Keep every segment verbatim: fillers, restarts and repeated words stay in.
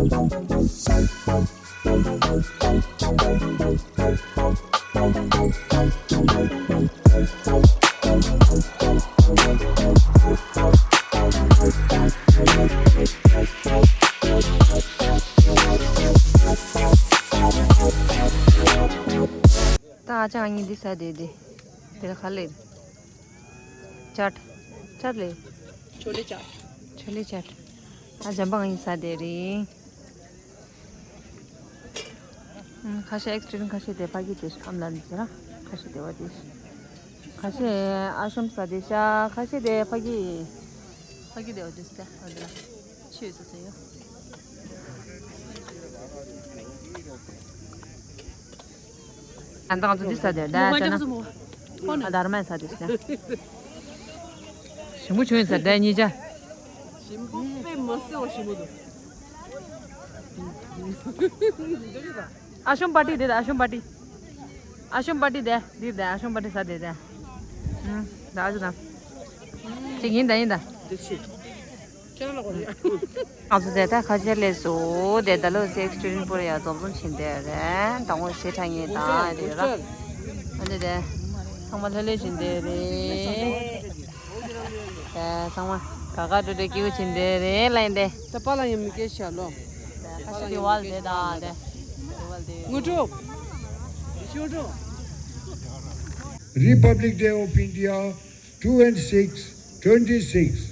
ད་ཨ་ཅག་གཉིས་འདི་ཟ་དེ་དེ། དེ་ལ་ག་ལེར། ཅཊ། ཅཊ་ལེ། ཆོ་ལེ་ཅཊ། ཆོ་ལེ་ཅཊ། ཨ་འཇམ་པ་ང་གཉིས་ཟ་དེ་རིང་། ཁ་ཤས་ཨེག་སི་ཊི་རིང་། ཁ་ཤས་དེ་ཕ་གི་དེ་ཨམ་ལ་ནི་ཟེར་ར། ཁ་ཤས་དེ་བ་དེ། ཁ་ཤས་ཨ་ཤོམ་ཟ་དེ་ཤ། ཁ་ཤས་དེ་ཕ་གི། ཕ་གི་དེ་བ་དེ་སྟེ་ཨ་དེ་ལ་ཆོས་ཟ་ཟ་ཡོད། ཨ་ད་ང་ཚོ་འདི་ཟ་དེ་ད་ཡ་ཆ་ན། ཨ་དར་མ་ཟ་དེ་ཤ། ཞིམ་པོ་བྱུང་ཡིན་ཟེར་དེ་གཉིས་ཆ། ཞིམ་པོ་དཔེ་མ་སྲིད་པ་ཞིམ་པོ་འདུག་ཨ་ཤོམ་པ་ཏི་དེ་ད། ཨ་ཤོམ་པ་ཏི། ཨ་ཤོམ་པ་ཏི་དེ། འདི་དེ་ཨ་ཤོམ་པ་ཏི་ཟ་དེ་དེ། ཨུམ། ད་ཨ་ཅུ་དང་། ཅིག་ཡིན་ད་ཡིན་ད། ང་ཚོ་དེ་ད་ཁ་ཆེ་ལས་སུ་དེ་ད་ལོ་སི་ཨེག་སི་ཊི་རིང་པོར་ཡ་རྫོགས་རྫོགས་ཕྱིན་དེ་རེད། དང་པོ་ཞེ་དྲག་ངེས་དང་རེད་ར། ཨ་ནི་དེ་ཚང་མ་ལྷོད་ལྷོད་ཕྱིན་དེ་རེད། ཨེ་ཚང་མ་ག་ག་འགྲོ་འགྲོ་སྐྱིད་པོ་བྱེད་འདོད་རེད་ལབ་ཡིན་ཏེ། ད་པཱ་ལགས་ཡང་མི་སྐད་ཤ་ལོ། ཁ་ཤས་དེ་ཝལ་དེ་དང་དེ། ཝལ་དེ། ངུ་ཀྲུག་ཞུ་ཀྲུག Republic Day of India, two and six, twenty-six,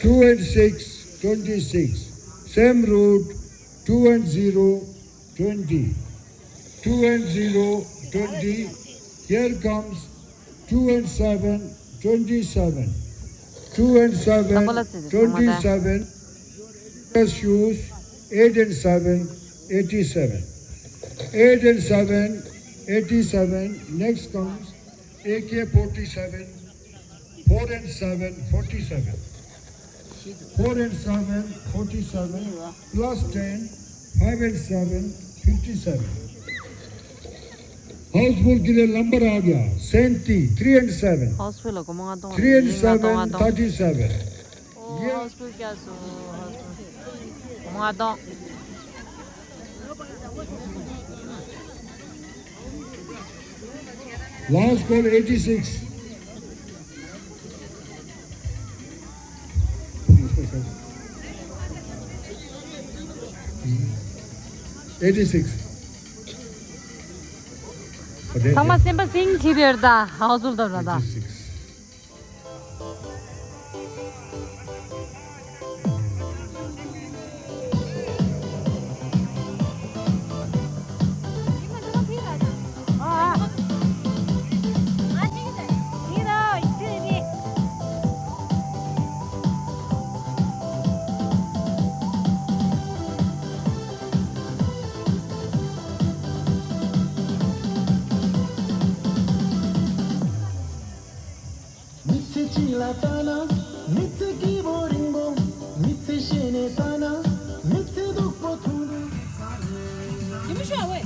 two and six, twenty-six, same route, two and zero, twenty. Two and zero, twenty. Here comes two and seven, twenty-seven. Two and seven, twenty-seven. Shoes, eight and seven, eighty-seven. Eight and seven, eighty-seven. Next comes A K forty-seven, four and seven, forty-seven. Four and seven, forty-seven, plus ten, five and seven, fifty-seven. Houseful के लिए नंबर आ गया, सैंतीस, three and seven. Houseful ལ་སྒོར་མོ་ལྔ་སྟོང་རེད། Three and seven, thirty-seven. ཨོ། Houseful བསྐྱལ་སོང་། Houseful སྒོར་མོ་ལྔ་སྟོང་། Last call, eighty-six. Eighty-six. ཚང་མ་སེམས་པ་སིང་ཁྲི་རེར་ད་ཧའོ་ཟུལ་དང་ར་ད། Eighty-six. མི་ཚེ་གཅིག་ལ་ལྟ་ན། མི་ཚེ་སྐྱིད་པོ་རིང་པོ། མི་ཚེ་ཞེ་ནས་ལྟ་ན། མི་ཚེ་སྡུག་པོ་མཐོང་དུས། ཡིན་མི་ཤོག་ཨ་ཝེ།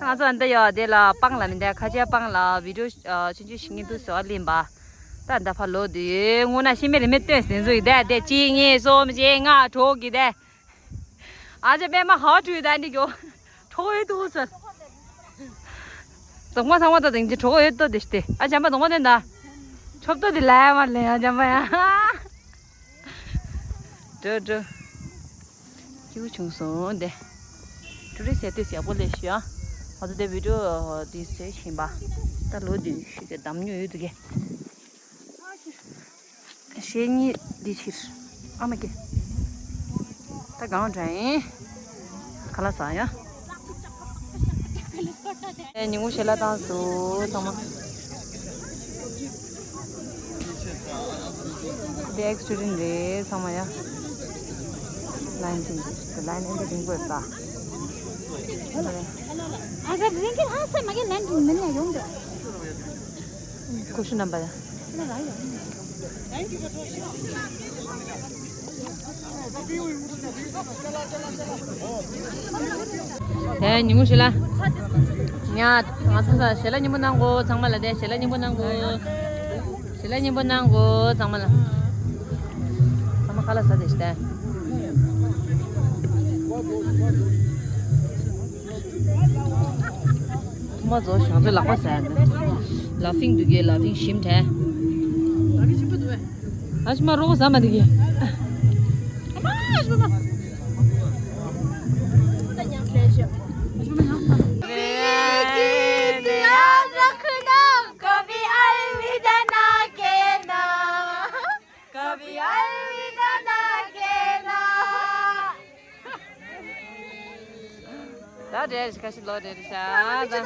ང་ཚོ་འདི་ཡོད་དེ་ལ་སྤང་ལ་མི་འདའ་ཁ་ཆེ་སྤང་ལ་བི་ཌིའོ་ཆུང་ཆུང་ཞིག་ངེས་འདུག་ཟེར་བ་ལེན་པ། ད་འདའ་ཕ་ལོ་དུས་སྔོན་ན་ཤི་མེད་ལ་མེད་སྟོན་ཟིན་ཟུག་དེ་དེ་གཅིག་གཉིས་གསུམ་བཞི་ལྔ་དྲུག་གི་དེ། ཨ་ཅེ་པད་མ་ཧ་ཀྲུའི་ད་འདི་གྱོ། གྲོགས་ཡོད་དུ་ཟེར། རྫོང་མ་ཚང་མ་ད་དེང་གི་གྲོགས་ཡོད་དོ་དེ་ཤི་དེ། ཨ་ཅམ་པ་རྫོང་མ་དེ་འདའ། ཆོབ་ཏོ་དེ་ལ་ཡ་མ་ལེ་ཨ་ཅམ་པ་ཡ། འགྲོ་འགྲོ། སྐྱིད་པོ་བྱུང་སོང་དེ། ཊུ་རི་སི་ཡ་ཏོས་ཡག་པོ་ལས་ཞུ་ཡ། ང་ཚོ་དེ་བི་ཌིའོ་དེ་བཟོས་བཞིན་པ། ད་ལོ་དུས་ཤིག་གི་འདམ་ཉོ་ཡོད་དུ་གི། ཞེ་གཉིས་འདི་ཕྱིར། ཨ་མ་ཀེ། ད་གང་དྲན་ཡིན། ཁ་ལག་ཟ་ཡ། ཨེ་ཉིན་གུང་ཞལ་ལག་བཏང་སོང་ཚང་མ། འདི་ཨེག་སི་ཊུ་ཌེན་ཊི་རེད་ཚང་མ་ཡ། ལའིན་ཅིག་ལའིན་ཨེ་འདྲ་རིང་པོ་ཡོད་ད། ཨ་ཟ་རིང་གི་ཧ་སེ་མ་གི་ལན་ཅིག་མིན་ན་ཡོང་འདུག་ཀུ་ཤུ་རྣམ་པ་ཡ། དེ་ཉིན་མོ་ཞིག་ལ། ཉ། ང་ཚོ་ཞལ་ལག་མཉེས་པོ་གནང་གོ་ཚང་མ་ལ་དེ་ཞལ་ལག་མཉེས་པོ་གནང་གོ་ཞལ་ལག་མཉེས་པོ་གནང་གོ་ཚང་མ་ལ། ཚང་མ་ཁ་ལག་ཟ་དེ་ཞིག་དེ། ཐུག་མ་ཚོ་ཞང་ཚོའི་ལག་པ་ཟ་ཡ་འདི། ལ་ཕིང་འདུག་གི་ལ་ཕིང་ཞིམ་དྲན། ཨ་ཞི་མ་རོགས་ཟ་མ་འདི་གི། ད་འདྲ་རེད་ཁ་ཤས་ལོ་འདྲ་རེད་ཤག་ད།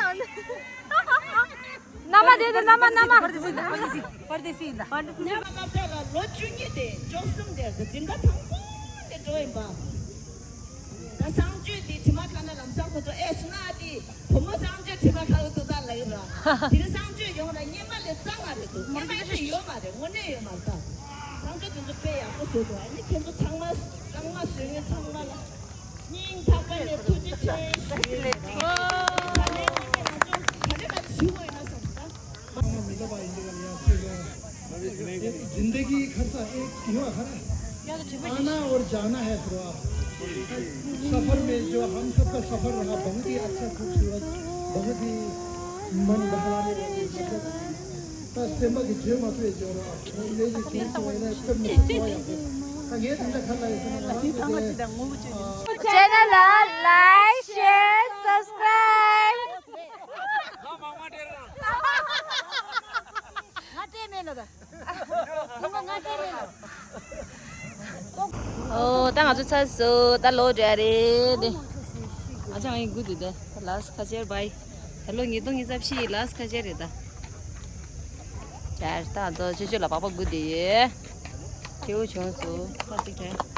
མནའ་མ་དེ་དང་མནའ་མ་མནའ་མ། པར་དེ་སྲིད་ཡིན་ད། པར་དེ་སྲིད་ཡིན་ད། མནའ་མ་སློབ་གྲྭ་ལ་ལོ་བཅུ་གཉིས་དེ་བཅུ་གསུམ་དེ་འཛིན་གྲྭ་དང་པོ་དེ་འགྲོ་ཡིན་པ། ད་གསང་སྤྱོད་དེ་དྲི་མ་ཁ་ན་ལམ་སང་ཁོ་ཚོ་ཨེ་སུ་ན་དེ། བུ་མོ་གསང་སྤྱོད་བྱེད་པ་ཁག་ཏུ་ད་ལགས་ར། དེ་རིང་གསང་སྤྱོད་ཡོང་ལ་སྙེ་མ་ལས་གཙང་བ་རེད་འདུག་སྙེ་མ་ཡིན་ཡོད་མ་རེད། དངོས་གནས་ཡོད་མ་རེད་ད། གསང་སྤྱོད་དེ་ཚོ་དཔེ་ཡག་པོ་བཟོས་འདུག་ཨ་ནི་ཁྱེད་ཚོ་ཚང་མ་རྐང་མ་བཟོས་མཁན་ཚང་མ་ལ་སྙིང་ཐག་པ་ནས་ཐུགས་རྗེ་ཆེ་ཞུ་ཡིན། ད་ལན་སྙིང་ནས་ང་ཚོ་ག་རེ་ག་རེ་ཞུ་དགོས་ཡིན་ན་བསམ་སོང་ད། زندگی خرچہ ایک یوں ہے نا، آنا اور جانا ہے تھوڑا۔ سفر میں جو ہم سب کا سفر رہا، بہت ہی اچھا، خوبصورت، بہت ہی من بہلانے والی، مطلب، بس سیمبا کی جو مت ہوئے جو رہا، وہ لے لے کے تو ہے نا، اس پر مت ہوئے۔ تو یہ دھندا کھا لایا تھا نا، چینل لا لائک، شیئر، سبسکرائب۔ ཨོ་ད་ང་ཚོ་ཚར་སོང་། ད་ལོ་འདྲ་རེད་དེ། ཨ་ཅག་ངའི་དགུ་འདུག་ད། ད་ལཱསི་ཊི་ཁ་ཆེར་བྷའི། ད་ལོ་ཉིས་སྟོང་ཉི་ཤུ་རྩ་བཞི་ཡི་ལཱསི་ཊི་ཁ་ཆེར་རེད་ད། ཡར་ད་ང་ཚོ་ཆོས་ཆོས་ལ་པགས་པ་དགུ་འདུག་ཡོད། ཁྱེའུ་བྱུང་སོང་། ཁ་ཅིག་དྲན།